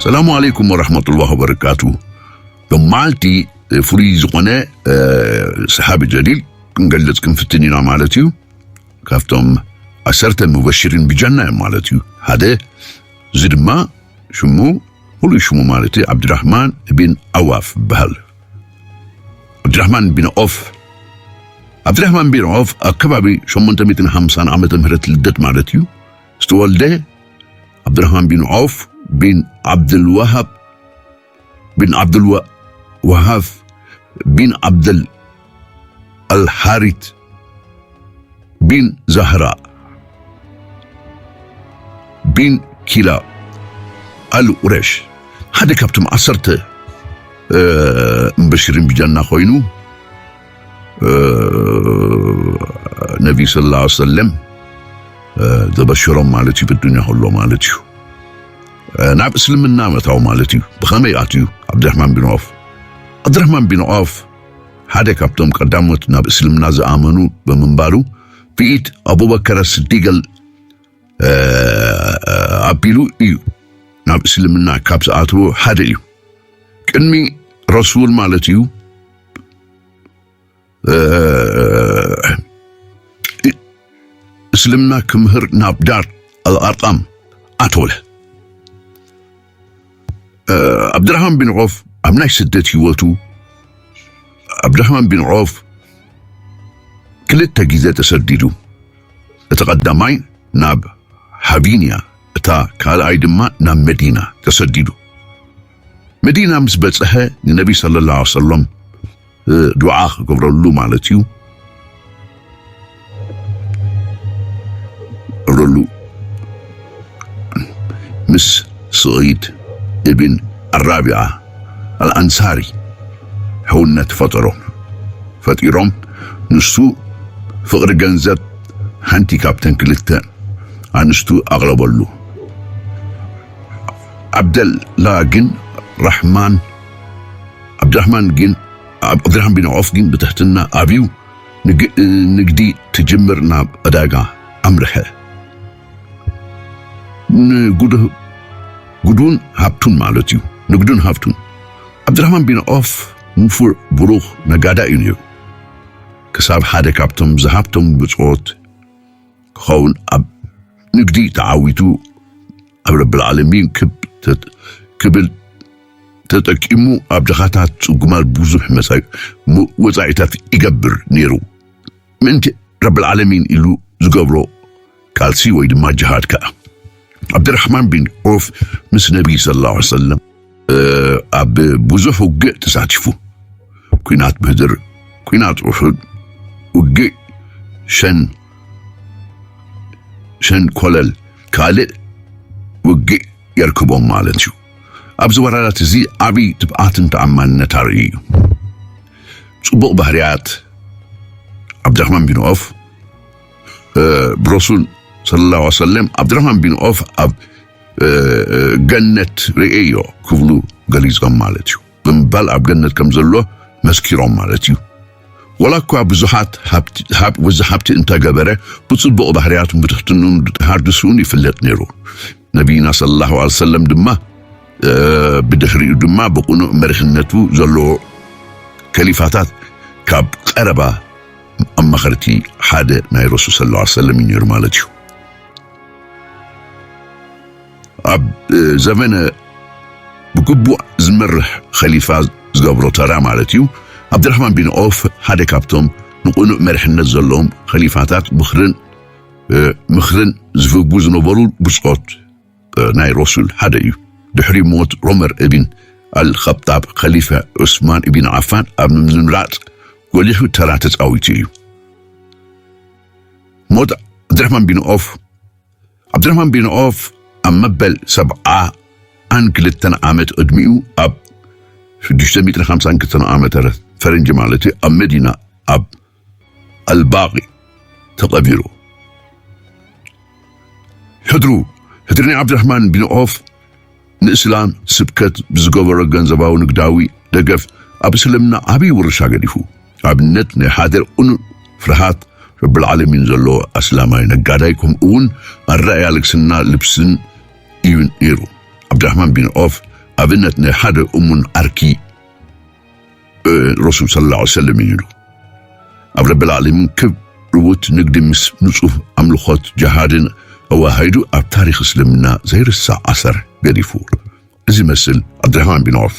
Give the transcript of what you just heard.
ሰላሙ ዓለይኩም ወረሕመቱላሂ ወበረካቱ። ሎማዓልቲ ፍሉይ ዝኾነ፣ እ፣ ሰሓቢ ጀሊል ክንገልጽ ክንፍትን ኢና ማለት እዩ። ካብቶም ዓሰርተ ሙበሽሪን ብጀና እዮም ማለት እዩ። ሓደ፣ እዚ ድማ ሽሙ፣ ፍሉይ ሽሙ ማለት እዩ፣ ዓብድራሕማን ቢን ዓዋፍ ይበሃል። ዓብድራሕማን ቢን ዖፍ። ዓብድራሕማን ቢን ዖፍ ኣብ ከባቢ ሸሞንተ ሚእትን ሓምሳን ዓመተ ምህረት ልደት ማለት እዩ ዝተወልደ። ዓብድራሕማን ቢን ዖፍ ቢን ዓብድልዋሃብ ቢን ዓብድልዋ-፣ ወሃብ ቢን ዓብደል ኣልሓሪት ቢን ዛህራ ቢን ኪላ ኣል ቁሬሽ፣ ሓደ ካብቶም ዓሰርተ፣ እ፣ ምበሽሪን ብጀና ኮይኑ፣ እ፣ ነቢ ሰለላሁ ዐለይሂ ወሰለም፣ እ፣ ዘበሽሮም ማለት እዩ፣ ብዱንያ ከሎ ማለት እዩ። እ፣ ናብ እስልምና መታው ማለት እዩ። ብኸመይ ኣትዩ? ዓብድራሕማን ቢን ዖፍ። ዓብድራሕማን ቢን ዖፍ ሓደ ካብቶም ቀዳሞት ናብ እስልምና ዝኣመኑ ብምንባሩ፣ ብኢድ ኣቡበከር ስዲቅ፣ እ፣ ኣቢሉ እዩ ናብ እስልምና ካብ ዝኣተወ ሓደ እዩ። ቅድሚ ረሱል ማለት እዩ፣ እ፣ እስልምና ክምህር ናብ ዳር ኣልኣርቃም ኣተወ። እ፣ ዓብድራሕማን ቢን ዖፍ ኣብ ናይ ስደት ህይወቱ፣ ዓብድራሕማን ቢን ዖፍ ክልተ ግዜ ተሰዲዱ። እቲ ቀዳማይ ናብ ሃቪንያ፣ እታ ካልኣይ ድማ ናብ መዲና ተሰዲዱ። መዲና ምስ በጽሐ፣ ንነቢ ሰለላሁ ዐለይሂ ወሰለም፣ እ፣ ዱዓ ክገብረሉ ማለት እዩ። ክገብረሉ ምስ ስዒድ እብን ኣራቢዓ ኣልኣንሳሪ ሕውነት ፈጠሮም። ፈጢሮም፣ ንሱ ፍቕሪ ገንዘብ ሓንቲ ካብተን ክልተ ኣንስቱ ኣቕረበሉ። ዓብደላ ግን ራሕማን፣ ዓብድራሕማን ግን፣ ዓብድራሕማን ቢን ዖፍ ግን ብትሕትና ኣብዩ ንግ-፣ ንግዲ ትጅምር ናብ ዕዳጋ ኣምርሐ። ንግዱ-፣ ግዱን ሃብቱን ማለት እዩ። ንግዱን ሃብቱን። ዓብድራሕማን ቢን ዖፍ ንፉዕ ብሩኽ ነጋዳ እዩ ነይሩ። ክሳብ ሓደ ካብቶም ዝሃብቶም ብጾት ክኸውን ኣብ ንግዲ ተዓዊቱ ኣብ ረብል ዓለሚን ክብ-፣ ተ-፣ ክብል ተጠቂሙ ኣብ ድኻታት ጽጉማት ብዙሕ መጻኢ-፣ ሙ-፣ ወጻኢታት ይገብር ነይሩ። ምእንቲ ረብል ዓለሚን ኢሉ ዝገብሮ ቃልሲ ወይ ድማ ጅሃድ ከኣ። ዓብድራሕማን ቢን ዖፍ ምስ ነቢይ ሰለላሁ ዐለይሂ ወሰለም፣ እ፣ ኣብ ብዙሕ ውግእ ተሳቲፉ። ኲናት በድር፣ ኲናት ኡሑድ፣ ውግእ ሸን-፣ ሸንኮለል፣ ካልእ ውግእ የርክቦም ማለት እዩ። ኣብዚ ወራራት እዚ ዓብዪ ትብዓትን ተኣማንነት ኣርእዩ እዩ። ጽቡቕ ባህርያት ዓብድራሕማን ቢን ዖፍ፣ እ፣ ብረሱል ሰለላሁ ዐለይሂ ወሰለም፣ ዓብድራሕማን ቢን ዖፍ ኣብ፣ እ፣ ገነት ርእየዮ ክብሉ ገሊጾም ማለት እዩ። ብምባል ኣብ ገነት ከም ዘሎ መስኪሮም ማለት እዩ። ወላ እኳ ብዙሓት ሃብቲ-፣ ሃብ-፣ ወዚ ሃብቲ እንተገበረ፣ ብጽቡቕ ባህርያቱን ብትሕትንኡን ብጥንካረ ስኡን ይፍለጥ ነይሩ። ነቢይና ሰለላሁ ዐለይሂ ወሰለም ድማ፣ እ፣ ብድሕሪኡ ድማ ብቕኑዕ መሪሕነቱ ዘለዎ ከሊፋታት ካብ ቀረባ ኣማኸርቲ ሓደ ናይ ረሱል ሰለላሁ ዐለይሂ ወሰለም እዩ ነይሩ ማለት እዩ። ኣብ፣ እ፣ ዘመነ ብግቡእ ዝመርሕ ኸሊፋ ዝገብሮ ተራ ማለት እዩ። ዓብድራሕማን ቢን ዖፍ ሓደ ካብቶም ንቕኑዕ መሪሕነት ዘለዎም ኸሊፋታት ምኽርን፣ እ፣ ምኽርን ዝህቡ ዝነበሩ ብጾት፣ እ፣ ናይ ረሱል ሓደ እዩ። ድሕሪ ሞት ዑመር እብን ኣልኸጣብ፣ ኸሊፋ ዑስማን እብን ዓፋን ኣብ ምምራጽ ጎሊሑ ተራ ተጻዊቱ እዩ። ሞት ዓብድራሕማን ቢን ዖፍ። ዓብድራሕማን ቢን ዖፍ ኣብ መበል ሰብዓ ዓሰርተ ክልተ ዓመት ዕድሚኡ ኣብ ሽዱሽተ ሚእትን ሓምሳን ክልተን ዓመተ ምህረት ፈረንጂ ማለት እዩ ኣብ መዲና ኣብ ኣልባቂ ተቐቢሩ። ሕድሩ ሕድሪ ናይ ዓብድራሕማን ቢን ዖፍ ንእስላም ስብከት ብዝገበሮ ገንዘባዊ ንግዳዊ ደገፍ ኣብ እስልምና ዓብዪ ውርሻ ገዲፉ። ኣብነት ናይ ሓደ ቁኑዕ ፍርሃት ረብል ዓለሚን ዘለዎ ኣስላማይ ነጋዳይ ከምኡ እውን ኣረኣያ ልግስና ልብስን እዩ ነይሩ። ዓብድራሕማን ቢን ዖፍ ኣብነት ናይ ሓደ እሙን ዓርኪ ረሱል ሰለላሁ ዐለይሂ ወሰለም እዩ ኢሉ። ኣብ ረብል ዓለሚን ክብ ርቡት ንግዲ ምስ ንጹህ ኣምልኾት ጅሃድን ኣዋሃይዱ ኣብ ታሪኽ እስልምና ዘይርሳዕ ኣሰር ገዲፉ። እዚ መስል ዓብድራሕማን ቢን ዖፍ